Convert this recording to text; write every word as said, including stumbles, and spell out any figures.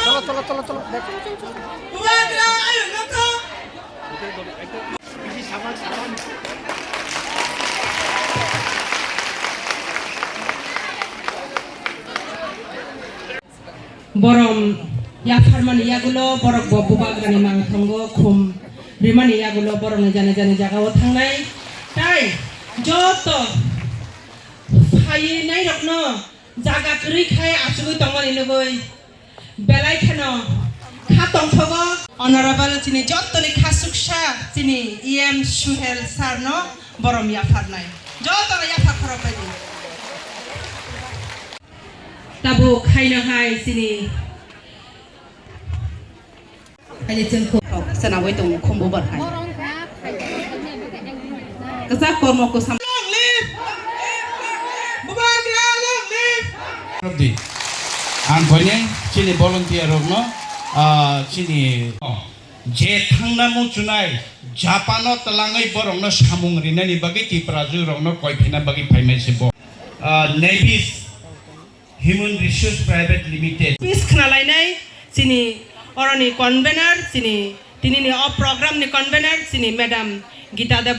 Cholo, cholo, cholo, cholo. Borom yapharmani yagulo borok bo bubagrani mangthongo khum rimani yagulo borokni jani jani jagao thangnai. Tai joto phainairokno jaga kwrwi khai achugwi tongmani nugwi belai kheno kha tongthogo. Honorable chini jottoni kha suksa chini E M Suhel sir no borom yapharnai. Jotono yaphar khorokbaidi. Tabuk khaino hai chini Haile chwng kho-, khwnawi tongo khumbu bar hai. Kwchak kormo kwsam. Long live! Bubagra long live! Ang koinai chini volunteer rokno, ah, chini je thangna muchunai Japan o twlangwi borokno samung rinani bagwi Tiprajwk rokno koi phina bagwi phaimai se bo. Ah, Navis Human Resource Private Limited. Office khna lainai chini oroni convener, chini tinini o program ni convener, chini Madam Gita Deb.